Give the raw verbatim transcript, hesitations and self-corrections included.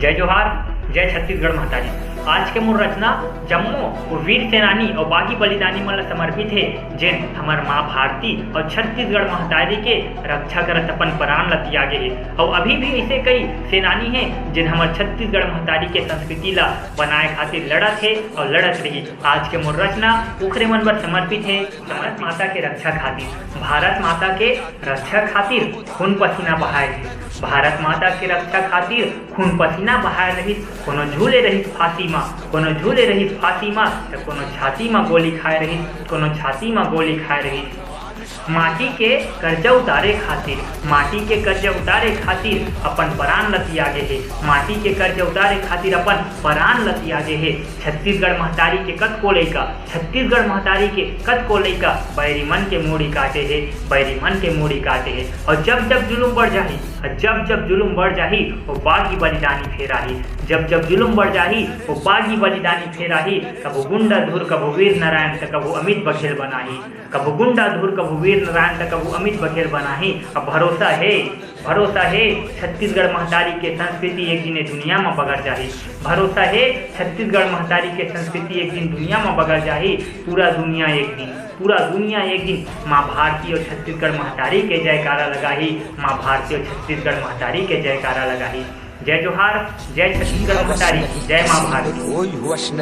जय जोहार, जय छत्तीसगढ़ महतारी। आज के मोर रचना जम्मो वो वीर सेनानी अउ बागी बलिदानी मन ला समर्पित हे, जेन हमर माँ भारती अउ छत्तीसगढ़ महतारी के रक्षा करत अपन प्राण ला तियागे हे। अउ अभी भी ऐसे कई सेनानी हे, जेन हमर छत्तीसगढ़ महतारी के संस्कृति ला बनाए खातिर लड़त हे अउ लड़त रही। आज के मोर रचना ओखरे मन बर समर्पित हे। भारत माता के रक्षा खातिर, भारत माता के रक्षा खातिर खून पसीना बहाए हे। भारत माता के रक्षा खातिर खून पसीना बहाए रहिस। कोनो झूले रहिस फांसी मा, कोनो झूले रहिस फांसी मा, त कोनो छाती मा गोली खाए रहिस, कोनो छाती मा गोली खाए रहिस। माटी के कर्जा उतारे खातिर, माटी के कर्जा उतारे खातिर अपन परान ल तियागे हे। माटी के कर्जा उतारे खातिर अपन परान ल तियागे हे। छत्तीसगढ़ महतारी के कतको लइका, छत्तीसगढ़ महतारी के कतको लइका बैरी मन के मूड़ी काटे हे, बैरी मन के मूड़ी काटे हे। अउ जब जब जुलुम बढ़ जाही, अउ जब जब जुलुम बढ़ जाही, वो बागी बलिदानी फेर आही। जब जब जुलुम बढ़ जाही, वो बागी बलिदानी फेर आही। कभू गुंडा धुर, कभू वीर नारायण, त कभू अमित बघेल बनाही। कभू गुंडा धुर, कभू वीर नारायण, त कभू अमित बघेल बनाही। अब भरोसा हे, भरोसा हे, छत्तीसगढ़ महतारी के संस्कृति एक दिन ए दुनिया म बगर जाही। भरोसा हे, छत्तीसगढ़ महतारी के संस्कृति एक दिन दुनिया म बगर जाही। पूरा दुनिया एक दिन, पूरा दुनिया एक दिन माँ भारती अउ छत्तीसगढ़ महतारी के जयकारा लगाही। माँ भारती अउ छत्तीसगढ़ महतारी के जयकारा लगाही। जय जोहार, जय छत्तीसगढ़ महतारी, जय माँ भारती।